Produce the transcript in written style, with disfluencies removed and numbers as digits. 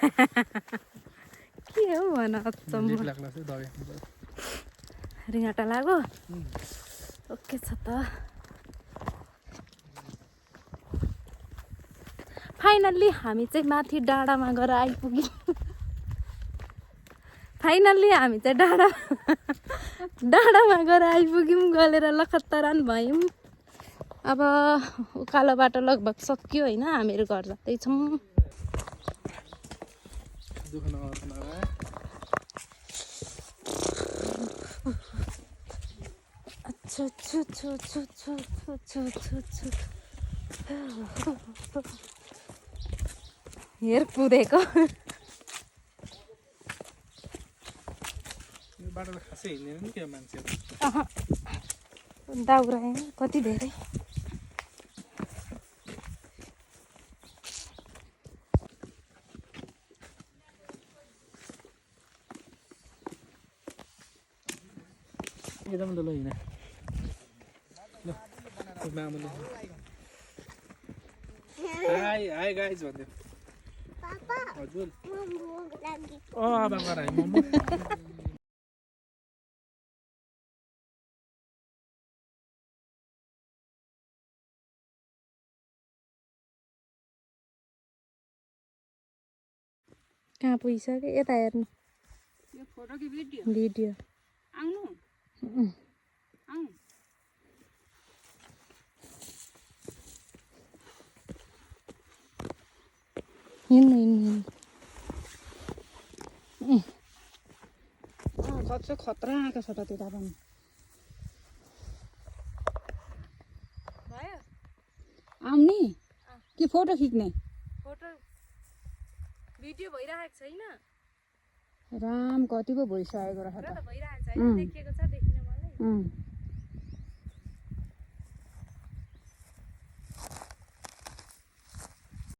के हो भन अचम्म रिङाटा लाग्यो ओके छ त फाइनल्ली हामी चाहिँ माथि डाँडामा गएर आइपुग्यौँ फाइनल्ली हामी चाहिँ डाँडामा गएर आइपुग्यौँ गलेर लखतरान भयौँ अब उकालो बाटो लगभग सक्यो होइन हामीहरू घर जाँदैछौँ हेर कुदेको दाउरा कति धेरै हाई गाइज भन्दै पापा हजुर अब गराइ मोमो कहाँ पुगिसक्यो यता हेर्नु यो फोटो कि भिडियो भिडियो आउनु आउँ हिँड्नु कस्तो खतरा आएको छ त त्यता पनि भयो आउने कि फोटो खिच्ने फोटो भिडियो भइरहेको छैन राम कति पो भइसकेको रहेछ र त त भइरहेको छैन देखिएको छ देखिन मलाई